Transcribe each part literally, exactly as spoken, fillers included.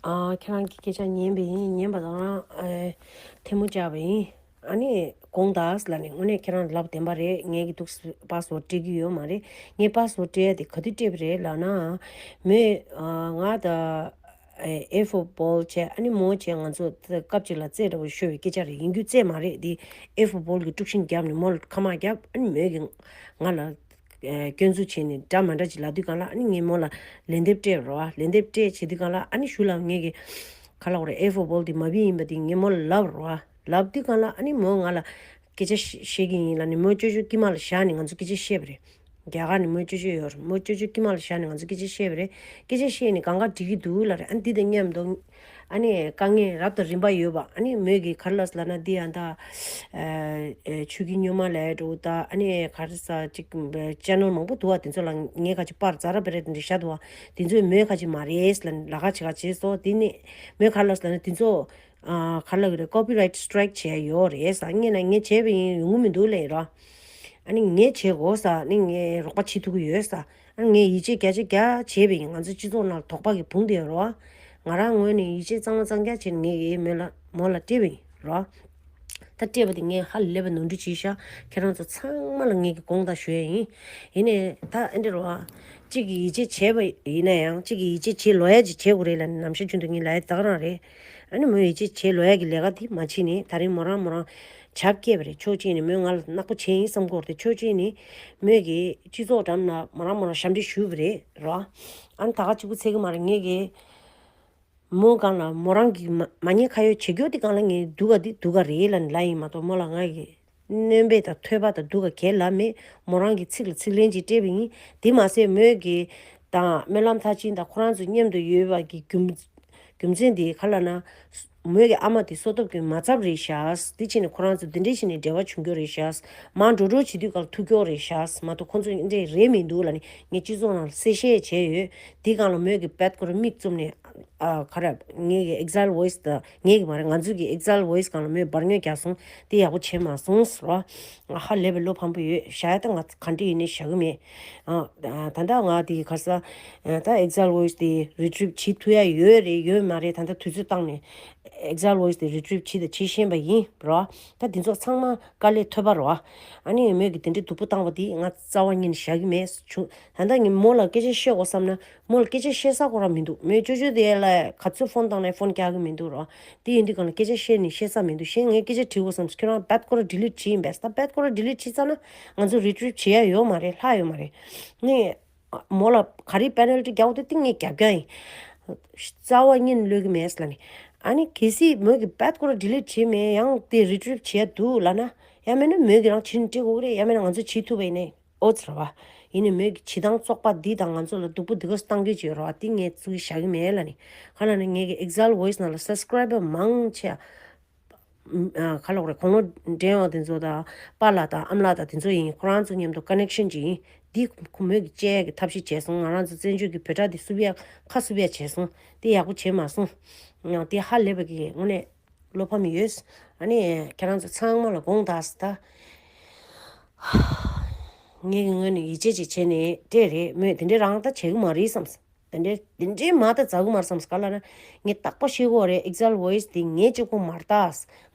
ཨ། ཁྱེད་རང་གི་སྐད་ཆ་ཉན་པ་ཡིན། ཉན་པ་དང་རང་ཨ་ཐལ་མོ་སྦྱར་བ་ཡིན། ཨ་ནི་དགོངས་དག་ལབ་ནས། དངོས་གནས་ཁྱེད་རང་ལབ་བདེན་པ་རེད། ངས་ཀྱི་འདུག་པཱ་སི་ཝར་སྤྲད་ཀྱི་ཡོད་མ་རེད། ངས་པཱ་སི་ཝར་སྤྲད་ཡ་དེ་ག་དུས་སྤྲད་པ་རེད་ལབ་ན། མོས་ཨ་ང་ད་ཨེ་ཨེ་ཕོར་བོལ་བྱས། ཨ་ནི་མོ་བྱས། ང་ཚོ་སྐབས་གཅིག་ལ་རྩེད་འདྲ་པོ་ཤོར་བའི་སྐད་ཆ་རེད། ཡིན་རྒྱུ་རྩེད་མ་རེད། དེ་ཨེ་ཕོར་བོལ་གྱི་དཀྲུག་ཤིང་བརྒྱབ་ནས་མོ་ལ་ཁ་མ་བརྒྱབ། ཨ་ནི་མོས་ཀྱི་ང་ལ་ཨེ་སྐྱོན་འཛུགས་བྱས་ནས་འདྲ་མ་འདྲ་ཅིག་ལབ་དུས་སྒང་ལ། ཨ་ནི་ངས་མོ་ལ་ལན་འདེབས་སྤྲད་རོ། ལན་འདེབས་སྤྲད་བྱེད་དུས་སྒང་ལ། ཨ་ནི་གཞུག་ལ་ངས་ཀྱི་ག་ལབ་དགོས་རེད། ཨེ་ཕོར་བོལ་དེ་མ་བི་ཡིན་པ་དེ་ངས་མོ་ལ་ལབ་རོ། ལབ་དུས་སྒང་ལ། ཨ་ནི་མོ་ང་ལ་སྐད་ཆ་བཤད་བཤད་ཀྱི་ཡིན་ལབ་ནས། མོ་ཅོ་ཅོ་དཀྱིལ་མ་ལ་བཞག་ནས་ང་ཚོ་སྐད་ཆ་བཤད་པ་རེད། རྒྱ་གར་ནས་མོ་ཅོ་ཅོ་ཡོད་རེད། མོ་ཅོ་ཅོ་དཀྱིལ་མ་ལ་བཞག་ནས་ང་ཚོ་སྐད་ཆ་བཤད་པ་རེད། སྐད་ཆ་བཤད་ནས་གང་ག་འགྲིག་གི་འདུག་ལབ་རེད། ཨ་ནི་འདི་དང་མཉམ་དུ་ཨ་ནི་དཀའ་ངལ་རབ་དང་རིམ་པ་ཡོད་པ། ཨ་ནི་མོས་ཀྱི་ག་རེ་ལབ་ཟེར་ལབ་ན། འདི་ཡང་ད་ཨ་ཨ་ཆོས་ཀྱི་སྨྱོན་མ་ལབ་འགྲོ་ད། ཨ་ནི་ག་རེ་ཟེར་ཅིག་ཅེ་ནལ་མང་པོ་འདུག་པ། དེ་ཚོ་ལ་ངས་ཁ་ཅིག་པར་ཛ་ར་པེ་རེ་དེ་འདྲ་བཞག་འདུག་པ། དེ་ཚོས་མོས་ཁ་ཅིག་མ་རེད་ལབ་ལབ་ཁ་ཅིག་ཁ་ཅིག་སོ། དེ་ནི་མོས་ག་རེ་ལབ་ཟེར་ན། དེ་ཚོ་ཨ་ག་རེ་ལབ་ཀྱི་རེད། ཀོ་པི་རའིཊ་སི་ཊི་རའིཀ་བྱས་ཡོད་རེད་ཟེར། ངས་ན་ངས་བྱས་པ་ཡིན། ཡོང་གི་མི་འདུག་ལབ་རོ། ཨ་ནི་ངས་བྱེད་དགོས་ཟེར། ཨ་ནི་ངས་རོགས་པ་བྱེད་ཐུབ་ཀྱི་ཡོད་ཟེར། ཨ་ནི་ངས་ཡིད་ཆེས་བརྒྱ་ཆ་བརྒྱ་བྱས་པ་ཡིན། ང་ཚོའི་སྤྱི་ཚོགས་ནང་ལ་དོགས་པ་གིས་སྦུངས་བསྡད་ཡོད་རེད་པ། ང་རང་ངོས་ནས་ཡིད་ཆེས་གཙང་མ་གཙང་རྐྱང་བྱས་ནས་ངས་མོ་ལ་མོ་ལ་སྤྲད་པ་ཡིན་རོ། ད་སྤྲད་པ་དེ་ངས་ཧ་ལས་པའི་ནོར་འཁྲུལ་བྱས་ཤག་ཁྱེད་རང་ཚོ་ཚང་མ་ལ་ངས་ཀྱི་དགོངས་དག་ཞུ་ཡ་ཡིན། ཡིན་ནའི་ད་ཨེ་འདྲ་རེད་པ། གཅིག་གིས་ཡིད་ཆེས་བྱས་པ་ཡིན་ན་ཡང་། གཅིག་གིས་ཡིད་ཆེས་བྱེད་ལོས་ཡ་ཅིག་བྱེད་དགོས་རེད་ལབ་ནས་ནམ་ཞག་རྒྱུན་དུ་ངས་ལབ་ཡ་དེ་ག་རང་རེད། ཨ་ནི་མོས་ཡིད་ཆེས་བྱེད་ལོས་ཡ་གི་ལས་ཀ་དེ་མ་བྱས་ནས། ད་རིང་མོ་རང་མོ་རང་བྱ་བསྐྱལ་བ་རེད། ཕྱོགས་གཅིག་ནས་མོས་ང་ལ་ནག་པོ་བྱས་ཡིན་བསམ་གྱི་ཡོད་རེད་དེ། ཕྱོགས་གཅིག་ནས་མོས་ཀྱི་སྤྱི་ཚོགས་འགྲམ་ན་མོ་རང་མོ་རང་ཞབས་འདྲེན་ཞུས་པ་རེད་རོ། ཨ་ནི་ད་ག་གཅིག་པུ་ཚད་ཀྱི་མ་རེད། ངས་ཀྱི་མོ་སྒང་ལ་མོ་རང་གི་མ་མ་ཉེས་ཁ་གཡོགས་བྱེད་རྒྱུ་དེ་སྒང་ལ་ངས་སྡུག་ག་འདི་སྡུག་ག་རེད་ལབ་ནས་ལབ་ཡིན་མ་གཏོགས། མོ་ལ་ང་གིས་སྣོན་པ་དང་ཐོས་པ་དང་སྡུག་ག་གས་ལབ་མེད། མོ་རང་གི་ཚིག་ལ་ཚིག་ལན་ཅིག་སྤྲད་པ་ཡིན། དེ་མ་ཟད་མོས་ཀྱི་དང་སྨོན་ལམ་མཐར་ཕྱིན་དང་ཁོ་རང་ཚོ་མཉམ་དུ་ཡོད་པ་གི་རྒྱུ་རྒྱུ་མཚན་དེ་ག་རེ་ལབ་ན། མོས་ཀྱི་ཨ་མ་དེ་སྲོག་ཐོག་གི་མ་ཚབ་རེད་ཤག་དེ་བྱས་ནས་ཁོ་རང་ཚོ་དེ་འདྲ་བྱས་ནས་འབྲེལ་བ་བྱུང་རྒྱུ་རེད་ཤག་མར་འགྲོ་འགྲོ་བྱེད་དུས་སྐབས་ཐུག་རྒྱུ་རེད་ཤག་མ་གཏོགས་ཁོ་ཚོ་འདི་འདྲ་རེད་མི་འདུག་ལབ་ནས་ངས་སྤྱི་ཚོགས་ནང་ལ་གསལ་བཤད་བྱས་ཡོད། དེ་སྒང་ལ་མོས་ཀྱི་བེད་ཀོ་ར་མིག་བཙུམ་ནས། ཨ་ག་རེ། ངེད་ཀྱི་ཨེག་ཟའིལ་ཝོ་ཡིས་དང་། ངེད་ཀྱི་མ་རེད། ང་ཚོའི་གི་ཨེག་ཟའིལ་ཝོ་ཡིས་སྒང་ལ་མོས་འབར་ཉོ་རྒྱག་སོང་། དེ་ཡག་པོ་བྱས་མ་སོང་ཟེར་བ། ཧ་ལས་པའི་བློ་ཕམ་པོ་ཡོད། བཞག་ཡ་ད་ང་ག་འདྲ་ཡིན་ནའི་བཞག་གི་མེད། ཨ་ད་ལྟ་ང་དེ་ག་ས་ད་ཨེག་ཟའིལ་ཝོ་ཡིས་དེ་རི་ཊི་རིབ་བྱེད་ཐུབ་ཡ་ཡོད་རེད་ཡོད་མ་རེད། ད་ལྟ་དུས་ཚོད་བཏང་ནས་ཨེག་ཟའིལ་ཝོ་ཡིས་དེ་རི་ཊི་རིབ་བྱེད་དང་བྱེད་ཤེས་པ་ཡིན་རོ། ད་དེ་ཚོ་ཚང་མ་དཀའ་ལས་ཐོབ་པ་རོ། ཨ་ནི་མོས་ཀྱི་དེ་འདྲའི་སྡུག་པོ་བཏང་བ་དེ་ང་རྩ་བ་ཉིད་ནས་བཞག་གི་མེད་བྱུང་། ད་ལྟ་ངས་མོ་ལ་སྐད་ཆ་བཤད་དགོས་བསམ་ན། མོ་ལ་སྐད་ཆ་བཤད་ས་ཁོ་རང་མི་འདུག་མོས་ཅོ་ཅོ་དེ་ལ་ག་ཚོད་ཕོན་བཏང་ནའི་ཕོན་རྒྱག་གི་མི་འདུག་རོ། དེ་ཡིན་དུས་སྒང་ལ་སྐད་ཆ་བཤད་ནས་བཤད་ས་མི་འདུག་བཤད། ངས་སྐད་ཆ་དྲིས་དགོས་བསམ་སོང་། ཁྱོད་རང་བེད་ཀོ་ར་ཌི་ལིཊ་བྱས་ཡིན་པས། ད་བེད་ཀོ་ར་ཌི་ལིཊ་བྱས་ཚར་ན་ང་ཚོ་རི་ཊི་རིབ་བྱེད་ཡ་ཡོད་མ་རེད། ལྷག་ཡོད་མ་རེད། ནས་མོ་ལ་ག་རེ་པེ་ནལ་ཊི་རྒྱག་དགོས་དེ་ངས་རྒྱབ་རྒྱག་ཡིན། རྩ་བ་ཉིད་ནས་གློད་ཀྱི་མེད་ལབ་ནས། ཨ་ནི་གལ་སྲིད་མོས་ཀྱི་བེད་ཀོ་ར་ཌི་ལིཊ་བྱས་མེད། ཡང་དེ་རི་ཊི་རིབ་བྱེད་ཡ་འདུག་ལབ་ན། ཡང་མིན་ན་མོས་ཀྱི་རང་བྱེད་ནས་སྤྲད་དགོས་ཀྱི་རེད། ཡང་མིན་ན་ང་ཚོས་བྱེད་ཐུབ་པ་ཡིན་ནའི། ཨོ་ཙི་ར་བ། ཡིན་ནའི་མོས་ཀྱི་བྱེད་སྟངས་བཙོག་པ་འདི་དང་ང་ཚོ་ལ་སྡུག་པོ་འདི་ག་སུ་བཏང་གི་བྱེད་རོགས། འདི་ངས་ཚུར་བཞག་གི་མེད་ལབ་ནས། ག་ལབ་ན་ངེད་ཀྱི་ཨེག་ཟའིལ་ཝོ་ཡིས་ནང་ལ་སབ་སི་ཀ་རའི་བར་མང་ཆེ། ཨ་ག་ལབ་དགོས་རེད། དགུང་ལོ་འདྲེན་འོག་དེ་ཚོ་དང་། པཱ་ལགས་དང་ཨ་མ་ལགས་དང་དེ་ཚོ་ཡིན། ཁོ་རང་ཚོ་མཉམ་དུ་ཀ་ནེག་ཤན་ཅིག་ཡིན། འདི་ཁོ་མོས་ཀྱི་བཅད་ཡག་གི་ཐབས་ཤེས་བྱས་སོང་། ང་རང་ཚོ་བཙན་བྱོལ་གྱི་བོད་སྒྲ་འདི་བསུབ་ཡག་ཁ་བསུབ་ཡག་བྱས་སོང་། འདི་ཡག་པོ་བྱས་མ་སོང་། ཡང་འདི་ཧ་ལས་པ་གི་དངོས་གནས། བློ་ཕམ་ཡོད། ཨ་ནི་ཁྱེད་རང་ཚོ་ཚང་མ་ལ་དགོངས་དག་ཟེར། ད་ངེད་ཀྱི་ངོས་ནས་ཡིད་ཆེས་ཅིག་བྱས་ནས་སྤྲད་རེད། མོས་དེ་འདྲའི་རང་ད་བྱེད་ཀྱི་མ་རེད་བསམས། དེ་འདྲའི་དེ་འདྲའི་མ་ད་ཛ་གི་མ་རེད་བསམས། ག་ལབ་ན་ངས་རྟག་པར་བཤད་ཀྱི་ཡོད་རེད། ཨེག་ཟའིལ་ཝོ་ཡིས་དེ་ངའི་གཅིག་པོ་མ་རེད་ད།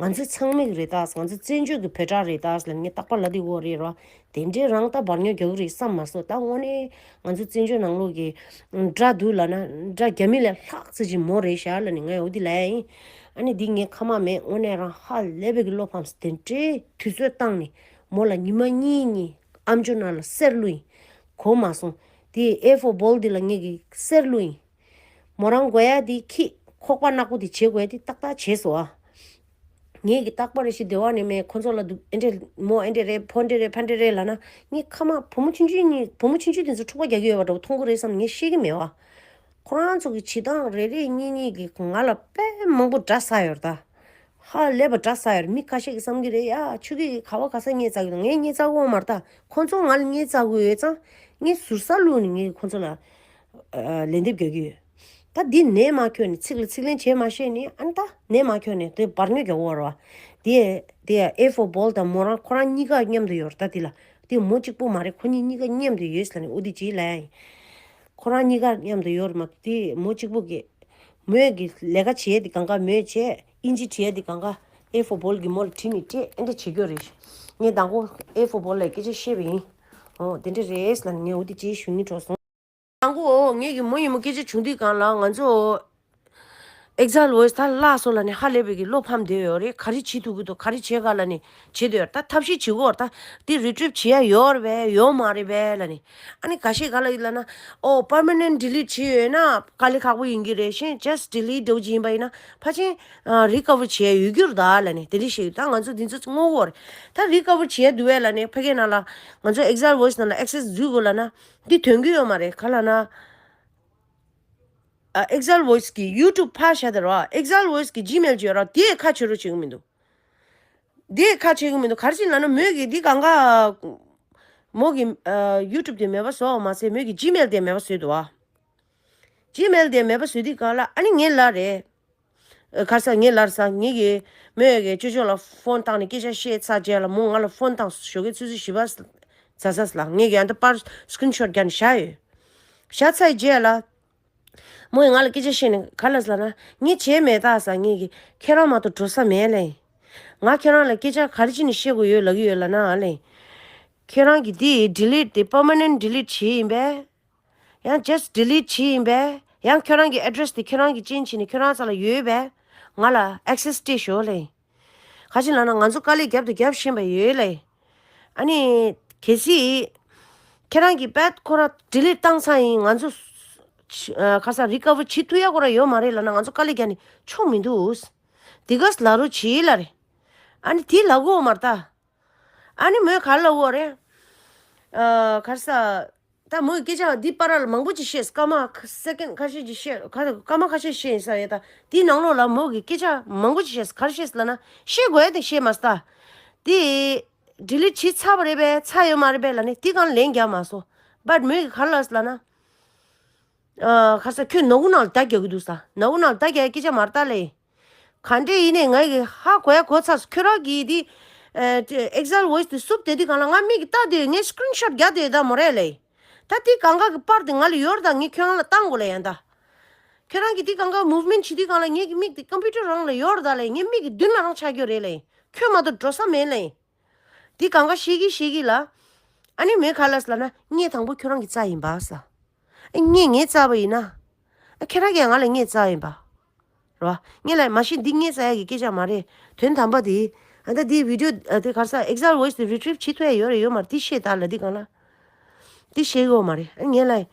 ང་ཚོའི་ཚང་མའི་གི་རེད་ད། ང་ཚོ་བཙན་བྱོལ་གྱི་བོད་སྒྲ་རེད་ད་ལབ་ནས་ངས་རྟག་པར་ལབ་བསྡད་ཀྱི་ཡོད་རེད་རོ། དེ་འདྲའི་རང་ད་བར་ཉོ་རྒྱག་གི་རེད་བསམ་མ་སོང་། ད་དངོས་གནས་ང་ཚོ་བཙན་བྱོལ་ནང་ལོགས་ཀྱི་སྒྲ་འདུག་ལབ་ན་སྒྲ་རྒྱ་མི་ལས་ལྷག་ཙམ་ཅིག་མོ་རེད་ཤག་ལབ་ནས་ངས་འོ་འདི་ལབ་ཡ་ཡིན། ཨ་ནི་འདི་ངའི་ཁ་མ་མེད། དངོས་གནས་རང་ཧ་ལས་པའི་གི་བློ་ཕམ་སོང་། དེ་འདྲའི་དུས་ཚོད་བཏང་ནས་མོ་ལ་ཉི་མ་གཉིས་གཉིས་ཨམ་ཅོག་ནང་ལ་གསེར་བླུགས་ཡིན། གོ་མ་སོང་། དེ་ཨེ་ཕོར་བོལ་འདི་ལ་ངས་གི་གསེར་བླུགས་ཡིན། མོ་རང་དགོས་ཡ་དེ་ཁྱི་ཁོག་པ་ནག་པོ་དེ་བྱེད་དགོས་ཡ་དེ་ཏག་ཏག་བྱས་སོང་ཨ། ངས་ཀྱི་རྟག་པར་རེ་ཞིག་སྡེ་བ་ནས་མེད་ཁོ་ཚོ་ལ་འདུག་ཨེ་འདྲས་མོ་ཨེ་འདྲས་རེད། ཕོ་འདྲས་རེད། ཕ་འདྲས་རེད་ལབ་ན། ངས་ཁ་མ་བུ་མོ་ཆུང་ཆུང་གཉིས་བུ་མོ་ཆུང་ཆུང་དེ་ཚོ་འཁྲུག་པ་རྒྱག་གི་ཡོད་པ་འདྲ་བོ་མཐོང་གི་རེད་བསམ་ངས་བཤད་ཀྱི་མེད་བ། ཁོ་རང་ཚོ་གི་བྱེད་སྟངས་རེ་རེ་གཉིས་གཉིས་ཀྱིས་ང་ལ་དཔེ་མང་པོ་འདྲ་ས་ཡོད་རེད་ད། ཧ་ལས་པ་འདྲ་ས་ཡོད་རེད། མི་ཁ་ཤས་ཀྱིས་བསམ་གྱི་རེད། ཡ་ཁྱོད་ཀྱིས་ག་བ་ག་ས་བརྙས་བཙལ་གྱི་འདུག་ངས་བརྙས་བཙལ་གྱི་ཡོད་མ་རེད་ད། ཁོ་ཚོ་ང་ལ་བརྙས་བཙལ་གྱི་ཡོད་ཙང་ངས་ཟུར་ཟ་བླུགས་ནས་ངས་ཁོ་ཚོ་ལ་ཨ་ལན་འདེབས་རྒྱག་གི་ཡོད། ད་འདི་ནད་མ་ཁྱོན་ནས་ཚིག་ལ་ཚིག་ལན་བྱས་མ་ཤེས་ནས། ཨ་ནི་ད་ནད་མ་ཁྱོན་ནས་དེ་བར་ཉོ་རྒྱག་གོ་ར་བ། དེ་དེ་ཨེ་ཕོར་བོལ་དང་མོ་རང་ཁོ་རང་གཉིས་ཀ་མཉམ་དུ་ཡོད་རེད་ད། དེ་ལ་དེ་མོ་གཅིག་པོ་མ་རེད། ཁོ་གཉིས་གཉིས་ཀ་མཉམ་དུ་ཡོད་ཟེར་ནས་འོ་དེ་ཅིག་ལབ་ཡ་ཡིན། ཁོ་རང་གཉིས་ཀ་མཉམ་དུ་ཡོད་རེད་མ་གཏོགས་དེ་མོ་གཅིག་པོ་གི་ མོས་ཀྱི་ལས་ཀ་བྱེད་ཡས་དེ་གང་ག་མོས་བྱས། ཨིན་ཇི་བྲིས་ཡས་དེ་གང་ག་A for ball གི་མོ་ལ་བྲིས་ནས་སྤྲད། ཨེ་འདྲ་བྱེད་རྒྱུ་རེད། ངས་དང་པོ་A for ball ལ་སྐད་ཆ་བཤད་པ་ཡིན། ཨོ་དེ་འདྲ་རེད་ལབ་ནས་ངས་འོ་དེ་ཅིག་ཞུ་སྙིང་བྲོ་སོང་། དང་པོ་ངེད་ཀྱི་མོ་ཡིན་མོ་སྐད་ཆ་བྱུང་དུས་གང་ལ་ང་ཚོ་Exile Voice ད་བརླག་སོང་ལབ་ནས་ཧ་ལས་པའི་གི་བློ་ཕམ་བསྡད་ཡོད་རེད། ག་རེ་བྱེད་ཐུབ་ཀྱི་འདུག་ག་རེ་བྱེད་ག་ལབ་ནས་བྱེད་འདོད་ཡོད། ད་ཐབས་ཤེས་བྱེད་དགོས་ད། དེ་retrieve བྱེད་ཡ་ཡོད་རེད་པས་ཡོད་མ་རེད་པས་ལབ་ནས། ཨ་ནི་འགའ་ཤས་ག་ལ་ཡིན་ལབ་ན། ཨོ་permanent delete བྱེད་ཡོད་ན་དཀའ་ལས་ཁག་པོ་ཡིན་གྱི་རེད། གཞན་just delete འདྲ་བོ་ཅིག་ཡིན་པ་ཡིན་ན་ཕལ་ཆེར་recover བྱེད་ཡ་ཡོད་རྒྱུ་རེད་ད་ལབ་ནས་དེ་འདྲ་བཤད་ཡོད། ད་ང་ཚོ་འདི་ཚོ་བསྔོ་དགོས་རེད། ད་recover བྱེད་ཡ་འདུག་བས་ལབ་ནས་ཕ་གི་ནང་ལ་ང་ཚོ་Exile Voice ནང་ལ་access འཛུལ་དགོས་ལབ་ན་འདི་ཐོན་གྱི་ཡོད་མ་རེད། ག་ལབ་ན། ཨ། Exile Voice གི་YouTube ཕར་བཞག་དེ་ར། Exile Voice གི་Gmail ཅིག་ཡོད་ར། དེ་ཁ་ཕྱེ་རོགས་བྱེད་ཀྱི་མི་འདུག་དེ་ཁ་ཕྱེ་གི་མི་འདུག་ག་རེ་བྱས་ལབ་ན་མོས་ཀྱི་འདི་གང་ག་མོ་གི་ཨ། YouTube དེ་མེད་པ་བཟོ་བ་མ་ཟད་མོས་ཀྱི་Gmail དེ་མེད་པ་བཟོས་འདུག་ཨ། Gmail དེ་མེད་པ་བཟོས་དུས་གང་ལ་ཨ་ནི་ངའི་ལག་རེད། ཨ། ག་རེ་ཟ་ངའི་ལག་རེད་ཟ། ངེད་ཀྱི་མོས་ཀྱི་ཅོ་ཅོ་ལ་ཕོན་བཏང་ནས་སྐད་ཆ་བཤད་ཚར་རྗེས་ལ་མོ་ང་ལ་ཕོན་བཏང་ཞོགས་ཀས་ཆུ་ཚོད་བཞི་པ་ཟ་ཟ་ལ་ངེད་ཀྱི་ཨ་ད་པར་screenshot རྒྱག་ནས་བཞག་ཡོད། བཞག་ཚར་རྗེས་ལ། མོས་ང་ལ་སྐད་ཆ་བཤད་ནས་ག་ལ་ཟེར་ལབ་ན་ངས་བྱས་མེད་ད་ཟེར། ངས་ཀྱི་ཁྱེད་རང་མ་གཏོགས་འགྲོ་ས་མེད་ལེ། ང་ཁྱེད་རང་ལ་སྐད་ཆ་ག་རེ་བྱས་ནས་བཤད་དགོས་ཡོད་ལབ་ཀྱི་ཡོད་ལབ་ན་ཨ་ལེ། ཁྱེད་རང་གི་དེ་delete དེ་permanent delete བྱས་ཡིན་པས། ཡང་just delete བྱས་ཡིན་པས། ཡང་ཁྱེད་རང་གི་address དེ་ཁྱེད་རང་གི་ཅན་བྱས་ནས་ཁྱེད་རང་རྩ་ལ་ཡོད་པས། ང་ལ་access སྤྲད་ཤོག་ལེ། ག་ཅི་ལབ་ན་ང་ཚོ་དཀའ་ལས་རྒྱབ་དང་རྒྱབ་བཞིན་པ་ཡོད་ལེ། ཨ་ནི། གལ་སྲིད། ཁྱེད་རང་གིས་རྦད་ཁོ་ར་delete བཏང་ཚར་ཡིན་ང་ཚོ། ཨ། ག་ས་recover བྱེད་ཐུབ་ཡ་ཁོ་ར་ཡོད་མ་རེད་ལབ་ན་ང་ཚོ་དཀའ་ལས་རྒྱག་ནས་ཆོག་མི་འདུག་དེ་ག་ལབ་རོགས་བྱེད་ལབ་རེད། ཨ་ནི་དེ་ལབ་གོ་མ་རེད་ད། ཨ་ནི་མོས་ག་ལབ་གོ་རེད། ཨ། ག་ས། ད་མོས་སྐད་ཆ་འདི་བར་ལ་མང་པོ་ཅིག་བཤད། སྐར་མ་second ཁ་ཤས་ཅིག་བཤད། ཁ་སྐར་མ་ཁ་ཤས་བཤད་ཡིན་ས་རེད་ད། དེའི་ནང་ལོགས་ལ་མོ་གི་སྐད་ཆ་མང་པོ་ཅིག་བཤད། ག་རེ་བཤད་ལབ་ན་བཤད་དགོས་ཡ་དེ་བཤད་མ་སོང་ད། དེ་delete བྱས་ཚར་བ་རེད་པས་ཚར་ཡོད་མ་རེད་པས་ལབ་ནས་དེ་གང་ལན་རྒྱག་མ་སོང་། but མོས་གི་ག་རེ་ལབ་ལབ་ན། ཨ། ག་ས་ཁྱོད་ནོར་བུ་ནང་ལ་བརྡ་རྒྱག་གི་འདུག་ས། ནོར་བུ་ནང་ལ་བརྡ་རྒྱག་ཡ་སྐད་ཆ་མ་རེད་ད་ལེ། ག་འདྲས་ཡིན་ནའི་ང་གི་ཧ་གོ་ཡ་གོ་ཚར་སོང་། ཁྱོད་རང་གིས་དེ། ཨ། དེ་Exile Voice དེ་བསུབ་བསྡད་དུས་གང་ལ་ང་མིག་གིས་བལྟས་བསྡད་ཡོད། ངས་screenshot རྒྱག་བསྡད་ཡོད་ད་མོ་རེད་ལེ། ད་དེ་གང་ག་གི་པར་དེ་ང་ལ་ཡོད་རེད་ད། ངས་ཁྱོད་རང་ལ་བཏང་དགོས་ལེ་ཡ་ད། ཁྱོད་རང་གིས་དེ་གང་ག་movement བྱེད་དུས་གང་ལ་ངེད་ཀྱི་མིག་དེ་computer རང་ལ་ཡོད་རེད་ད་ལེ། ངའི་མིག་གི་མདུན་ལ་རང་ཆགས་ཀྱི་རེད་ལེ། ཁྱོད་མ་གཏོགས་འགྲོ་ས་མེད་ལེ། དེ་གང་ག་ཤེས་ཀྱི་ཤེས་ཀྱི་ལ། ཨ་ནི་མོས་ག་ལབ་ལབ་ན་ངས་དང་པོ་ཁྱོད་རང་གི་རྩ་ཡིན་པ་ས། ཨ། ངས་ངའི་རྩ་བ་ཡིན་ན། ཨ། ཁྱེད་རང་གིས་ང་ལ་ངའི་རྩ་ཡིན་པ། རེད་བ། ངས་ལབ་མ་གཞི་འདི་ངའི་རྩ་ཡ་གི་སྐད་ཆ་མ་རེད། དོན་དམ་པ་དེ། ཨ། ད་འདི་video ཨ། དེ་ག་རེ་ཟ་Exile Voice དེ་retrieve བྱེད་ཐུབ་ཡ་ཡོད་རེད་ཡོད་མ་རེད་དེ་བཤད་ད་ལབ། འདི་གང་ལ། དེ་བཤད་ཡོད་མ་རེད། ཨ། ངས་ལབ།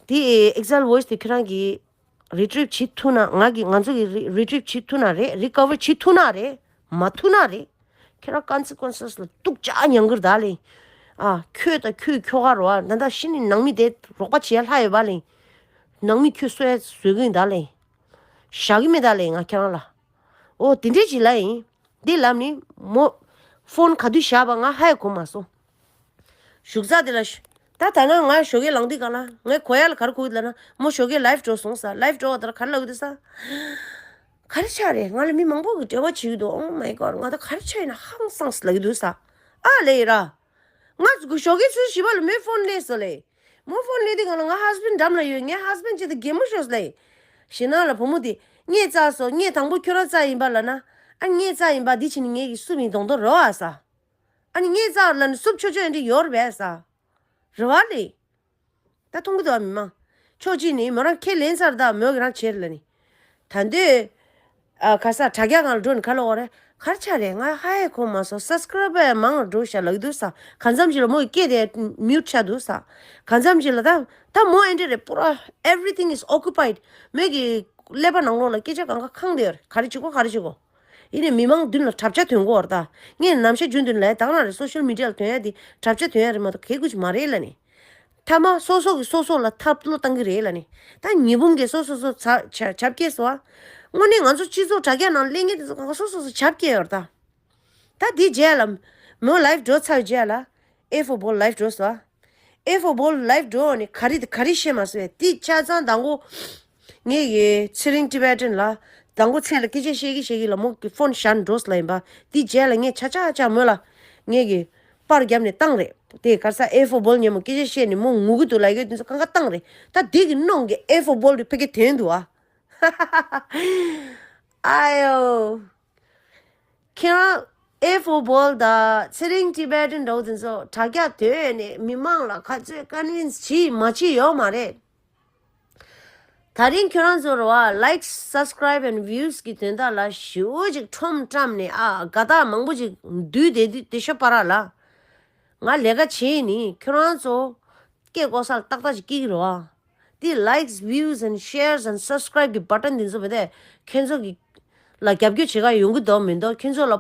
དེ་Exile Voice དེ་ཁྱེད་རང་གིས་retrieve བྱེད་ཐུབ་ན། ང་གིས་ང་ཚོ་གིས་re- retrieve བྱེད་ཐུབ་ན་རེད། recover བྱེད་ཐུབ་ན་རེད། མ་ཐུབ་ན་རེད། ཁྱེད་རང་consequences ལ་སྡུག་ཅག་མྱང་གི་རེད་ད་ལེ། ཨ། ཁྱོད་དང་ཁྱོད་ཁྱོ་ག་རོ། ཨ། ད་ལྟ་ཤི་ནས་ནང་མི་དེ་རོགས་པ་བྱེད་ཡ་ལྷག་ཡོད་པ་ལེ། ནང་མི་ཁྱོད་གསོད་ཡ་བཟོ་གི་ཡིན་ད་ལེ། བཞག་གི་མེད་ད་ལེ་ང་ཁྱེད་རང་ལ། ཨོ་དེ་འདྲས་ཅིག་ལབ་ཡིན། འདི་ལབ་ནི་མོ་ཕོན་ག་དུས་བཞག་པ་ང་ཧ་ཡ་གོ་མ་སོང་། བཞུགས་ས་དེ་ལ་ཤ- ད་ད་ན་ང་ཞོགས་ཀས་ལངས་དུས་གང་ལ་ངས་གོ་ཡ་ལ་ག་རེ་གོ་གི་ལབ་ན་མོ་ཞོགས་ཀས་live འགྲོ་སོང་ས། live འགྲོ་བ་དེ་ལ་ག་རེ་ལབ་གི་འདུག་ས། ག་རེ་ཆགས་རེད། ང་ལ་མི་མང་པོ་གི་འབྲེལ་བ་བྱེད་ཀྱི་འདུག Oh my god ང་ད་ག་རེ་ཆགས་ཡིན་ན་ཧང་སངས་ལབ་གི་འདུག་ས། ཨ་ལས་ཡིན་ར། ང་ཞོགས་ཀས་ཆུ་ཚོད་བཞི་པ་ལ་མོའི་ཕོན་སླེབས་སོང་ལེ། མོ་ཕོན་སླེབས་དུས་གང་ལ་ང་husband འགྲམ་ལ་ཡོད། ངའི་husband ཅིག་དང་གད་མོ་ཤོར་སོང་ལེ། ཞེ་ན་ལ་བུ་མོ་དེ་ངས་བཙལ་སོང་། ངས་དང་པོ་ཁྱོད་རང་བཙལ་ཡིན་པ་ལབ་ན། ཨ་ངས་བཙལ་ཡིན་པ་འདི་ཕྱིན་ངས་ཀྱི་སུབ་ཡིན་གདོང་གདོང་རོ་ཨ་ས། ཨ་ནི་ངས་བཙལ་ལབ་ན་སུབ་ཆོག་ཆོག་ཡིན་འདྲི་ཡོད་རེད་པས་ས། རེད་བ་ལེ། ད་མཐོང་གི་འདུག་བ་མི་མང་། ཕྱོགས་གཅིག་ནས་མོ་རང་ཁས་ལེན་ཚར་ད་མོ་གི་རང་བྱེད་ལ་ནི། ད་འདོད། ཨ་ག་ས་དྲ་རྒྱ་སྒང་ལ་འགྲོ་ནས་ག་ལ་འོ་རེད། ག་རེ་ཆགས་རེད། ང་ཧ་ཡ་གོ་མ་སོང་། subscriber མང་ལ་འགྲོ་ཤག་ལབ་ཀྱི་འདུག་ས། གང་འཚམ་ཞིག་ལ་མོ་ཡི་སྐད་དེ་mute ཆགས་འདུག་ས། གང་འཚམ་ཞིག་ལ་ད་ད་མོ་ཨེ་འདྲ་རེད། པུ་ར་everything is occupied མོ་གི་ཀླད་པ་ནང་ལོགས་ལ་སྐད་ཆ་གང་ག་ཁེངས་བསྡད་ཡོད་རེད། ག་རེ་བྱེད་དགོས་ག་རེ་བྱེད་དགོས། ཡིན་ནའི་མི་མང་མདུན་ལ་གྲབས་ཆ་ཐོན་གོ་བར་ད། ངས་ནམ་ཞག་རྒྱུན་དུ་ལས་དང་རང་རེད། social media ལ་ཐོན་ཡ་དེ་གྲབས་ཆ་ཐོན་ཡ་རེད་མ་གཏོགས་གལ་དགོས་ཅིག་མ་རེད་ལ་ནི། མཐའ་མ་སོ་སོ་གིས་སོ་སོ་ལ་ཐབས་བློ་བཏང་གི་རེད་ལ་ནི། ད་ཉི་འབུམ་གྱིས་སོ་སོ་སོ་ཚ་ཆ་ཆབ་སྐྱེས་སོ། དངོས་གནས་ང་ཚོ་སྤྱི་ཚོགས་དྲ་རྒྱ་ནང་སླེབས་མཁན་དེ་ཚོ་གང་ག་སོ་སོ་སོ་ཆབ་སྐྱེས་ཡོད་རེད་ད། ད་དེའི་རྗེས་ལ་མོ་live འགྲོ་ཚར་བའི་རྗེས་ལ་A for ball live འགྲོ་སོང་། A for ball live འགྲོ་ནས་ག་རེ་དང་ག་རེ་བཤད་མ་སོང་། དེ་ཆ་ཚང་དང་པོ་ངས་ཀྱི་ཚེ་རིང་Tibetan ལ་དང་པོ་མཚན་ལ་སྐད་ཆ་བཤད་ཀྱི་བཤད་ཀྱི་ལ་མོ་གི་ཕོན་བཞག་ནས་འགྲོ་སོང་ལ་ཡིན་པ། དེའི་རྗེས་ལ་ངས་ཆ་ཆ་ཆ་མོ་ལ་ངས་ཀྱི་ པར་བརྒྱབ་ནས་བཏང་རེད། དེ་ག་ས་A for ball ཉིན་མོ་སྐད་ཆ་བཤད་ནས་མོ་ངུ་གི་འདུག་ལབ་ཡོད་དེ་ཚོ་གང་ག་བཏང་རེད། ད་དེ་གི་གནོང་གི་A for ball དེ་ཕ་གི་དོན་འདུག་ཨ། ཨ་ཡོ། ཁྱེད་རང་A for ball དང་ཚེ་རིང་Tibetan འདྲ་བོ་དེ་ཚོ་དྲ་རྒྱ་དོད་ནས་མི་མང་ལ་ག་ཚོད་convince བྱེད་མ་བྱེད་ཡོད་མ་རེད། ད་རིང་ཁྱོད་རང་ཚོ་རེད་བ། Likes, subscribe and views གི་དོན་དག་ལ་ཞེ་པོ་ཅིག་ཁྲོམ་བཀྲམ་ནས་ཨ་དགའ་རྟགས་མང་པོ་ཅིག་བསྡུས་བསྡད་དུས་དེ་ཤོ་པ་ར་ལ། ང་ལས་ཀ་བྱེད་ནི་ཁྱོད་རང་ཚོ་སྐད་གོ་སར་ཏག་ཏག་ཅིག་སྐྱེ་གི་རེད་བ། དེ་likes, views and shares and subscribe གི་button དེ་ཚོ་མེད་དེ་ཁྱེད་ཚོ་གི་ལ་རྒྱབ་སྐྱོར་བྱེད་ག་ཡོང་གི་འདུག་མི་འདུག་ཁྱེད་ཚོ་ལ་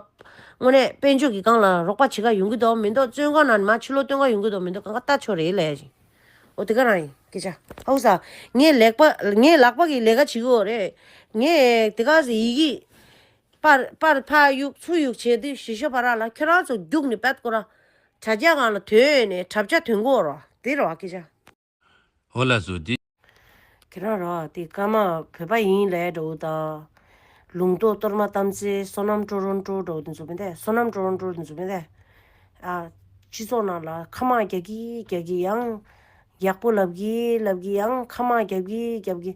དངོས་གནས་དཔལ་འབྱོར་གྱི་སྒང་ལ་རོགས་པ་བྱེད་ག་ཡོང་གི་འདུག་མི་འདུག་བཙོན་ཁང་ནང་ནས་མར་ཕྱི་ལོགས་བཏོན་ག་ཡོང་གི་འདུག་མི་འདུག་གང་ག་ལྟ་ཆོག་རེད་ལས་ཡ་ཅིག་འོ་དེ་ག་རང་ཡིན་སྐད་ཆ། ཧའུ་ས། ངའི་ལེགས་པ་ངའི་ལག་པ་གིས་ལས་ཀ་བྱེད་གི་ཡོད་རེད། ངས་དེ་ག་ཟེ་ཡི་གེ་པར་པར་ཕ་གཡུག་ཚུར་གཡུག་བྱས་དུས་ཞེ་ཤོ་པ་ར་ལ་ཁྱོད་རང་ཚོ་རྒྱུགས་ནས་པད་ཀོ་ར། དྲ་རྒྱ་སྒང་ལ་དོན་ནས་དྲ་རྒྱ་དོན་གོ་ར་དེ་ར་བ་སྐད་ཆ། ཧོ་ལ་སོ་དེ། ཁྱེད་རང་ར་དེ་ཀརྨ་བོད་པ་ཡིན་ལས་འགྲོ་དང་། ལུང་རྟོགས་གཏོར་མ་བལྟམས་ཚེ་བསོད་ནམས་སྤྲོ་རོང་སྤྲོ་འགྲོ་དེ་ཚོ་མི་འདས་བསོད་ནམས་སྤྲོ་རོང་སྤྲོ་དེ་ཚོ་མི་འདས། ཨ། སྤྱི་ཚོགས་ནང་ལ་ཁ་མང་རྒྱག་གི་རྒྱག་གི་ཡང་། ཡག་པོ་ལབ་གི་ལབ་གི་ཡང་ཁ་མང་རྒྱབ་གི་རྒྱབ་གི་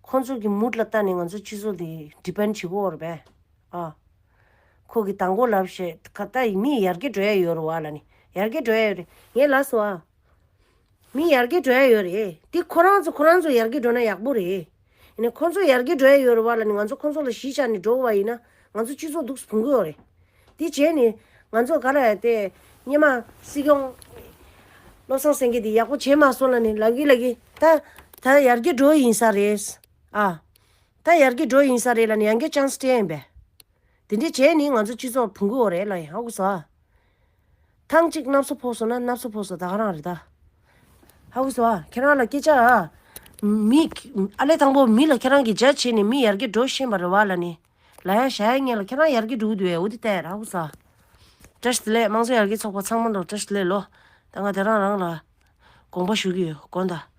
ཁོང་ཚོ་གི་མུད་ལ་ལྟ་ནས་ང་ཚོ་སྤྱི་ཚོགས་འདི་depend བྱེད་དགོས་རེད་པས། ཨ། ཁོ་གི་དང་པོ་ལབ་ཤེས་ཁ་ད་ཡི་མི་ཡར་རྒྱས་འགྲོ་ཡ་ཡོད་རེད་བ་ལ་ནི་ཡར་རྒྱས་འགྲོ་ཡ་ཡོད་རེད་ངས་ལབ་སོང་ཨ། མི་ཡར་རྒྱས་འགྲོ་ཡ་ཡོད་རེད་དེ་ཁོ་རང་ཚོ་ཁོ་རང་ཚོ་ཡར་རྒྱས་འགྲོ་ན་ཡག་པོ་རེད། ཡིན་ནའི་ཁོང་ཚོ་ཡར་རྒྱས་འགྲོ་ཡ་ཡོད་རེད་བ་ལ་ནི་ང་ཚོ་ཁོང་ཚོ་ལ་གཞི་བཞག་ནས་འགྲོ་བ་ཡིན་ན་ང་ཚོ་སྤྱི་ཚོགས་འདུག་སེ་ཕུང་གི་ཡོད་རེད། དེ་བྱས་ནས་ང་ཚོ་ག་ལ་ཡ་དེ་སྙེ་མ་སྲིད་སྐྱོང་བློ་བཟང་སེང་གེ་དེ་ཡག་པོ་བྱས་མ་སོང་ལ་ནི་ལབ་གི་ལབ་གི་ད་ད་ཡར་རྒྱས་འགྲོ་ཡིན་ས་རེད། ཨ། ད་ཡར་རྒྱས་འགྲོ་ཡིན་ས་རེད་ལ་ནི་ཡང་བསྐྱར་chance སྤྲད་ཡིན་པས། དེ་འདྲས་བྱས་ནི་ང་ཚོ་སྤྱི་ཚོགས་ཕུང་གི་ཡོད་རེད་ལ་ཡིན་ཧ་གོ་སོང་ཨ། ཐང་གཅིག་སྣབས་སོ་ཕོག་སོང་ན་སྣབས་སོ་ཕོག་སོང་ད་ག་རང་རེད་ད། ཧ་གོ་སོང་ཨ་ཁྱེད་རང་ལ་སྐད་ཆ་ཨ། མི་ཨ་ལས་དང་པོ་མི་ལ་ཁྱེད་རང་གིས་ཇ་བྱས་ནས་མི་ཡར་རྒྱས་འགྲོ་ཤེས་པ་རེད་བ་ལ་ནི། ལ་ཡ་ཞ་ཡ་ངེད་ལ་ཁྱེད་རང་ཡར་རྒྱས་འགྲོ་གི་འདུག་ཨེ་འོ་དེ་ལྟ་ཡ་ར་ཧ་གོ་སོང་ཨ། བཀྲ་ཤིས་བདེ་ལེགས་དམངས་གཙོ་ཡར་རྒྱས་ཚོགས་པ་ཚང་མ་ལ་བཀྲ་ཤིས་བདེ་ལེགས་ལོ། ད་ང་དེ་རང་རང་ལ་དགོངས་པ་ཞུ་གི་ཡོད་དགོངས་དག